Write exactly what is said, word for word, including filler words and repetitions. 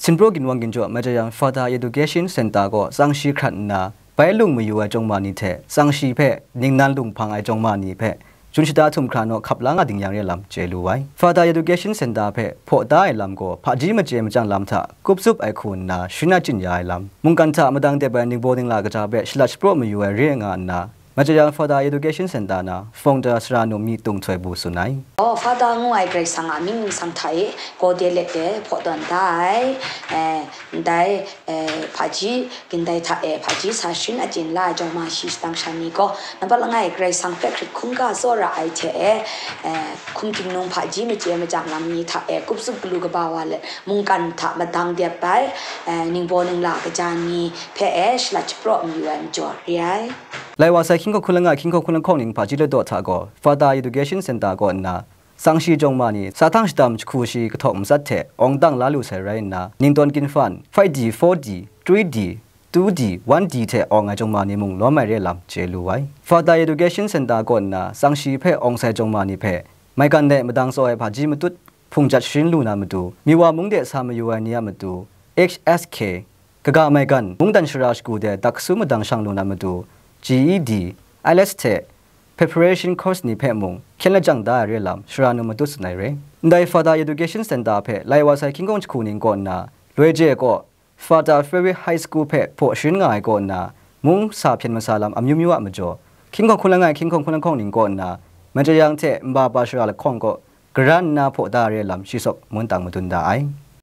Jinpro ginwang ginjaw Maichayang Father Education Center gaw tsang shi hkrat nna, bai lung mayu ai chyawm ma ni hte tsang shi hpe ningnan lunghpang ai chyawm ma ni hpe jun shata htum hkra naw hkap la nga ding yang re lam chye lu ai. Father Education Center hpe hpaw da ai lam gaw hpaji machye machyang lam hta kup zup ai hku nna sharin achyin ya ai lam, mungkan hta madang dep ai ningbaw ningla kaja hpe shalat shapraw mayu ai re nga nna, Maichayang Father Education Center na founder sara num mi Tung Htoi Bu tsun ai. Oh, Father ngu ai Karai Kasang a mying ningsang hta e, gaw de let de hpaw tawn da ai. Eh, ndai, eh, hpaji, gindai hta e hpaji sa sharin achyin la ai jawng ma shi shadang sha ni gaw, nampat langai Karai Kasang hpe hkrit hkungga tsawra ai hte e, eh, hkum hkingnu hpaji machye machyang lam ni hta e kup zup galu kaba wa let, mungkan hta madang dep ai, eh, ningbaw ningla kaja ni hpe e shalat shapraw mayu ai majaw re ai. Lai wa sai hkying hkawng hkun langai, hkying hkawng hkun lahkawng ning hpaji ladaw hta gaw, Father Education Center kaw nna, tsang shi jawng ma ni, sa htang shadam jahku shi kahtawk matsat hte awng dang la lu sai rai nna, ningtawn ginfan, five D, four D, three D, two D, one D hte awng ai jawng ma ni mung lawm ai re lam chye lu ai. Father Education Center kaw nna, tsang shi hpe awng sai jawng ma ni hpe, maigan de madang tsaw ai hpaji matut, hpung jat sharin lu na matu, Miwa mung de sa mayu ai ni a matu, H S K, kaga maigan, mungdan shara shagu de dak kasu madang shang lu na matu, G E D, I E L T S hte preparation course ni hpe mung hkyen lajang da ai re lam, sara num matut tsun ai re. Ndai Father Education Center hpe lai wa sai hkying hkawng jahku ning kaw nna, loi je kaw, Father Ferry High School hpe hpaw sharin nga ai kaw nna, mung sa hpyen masa lam amyu myu a majaw, hkying hkawng hkun langai, hkying hkawng hkun lahkawng ning kaw nna, Maichayang hte Nbaba shara lahkawng kaw, gara nna hpaw da ai re lam shi sawk mun tang madun da ai.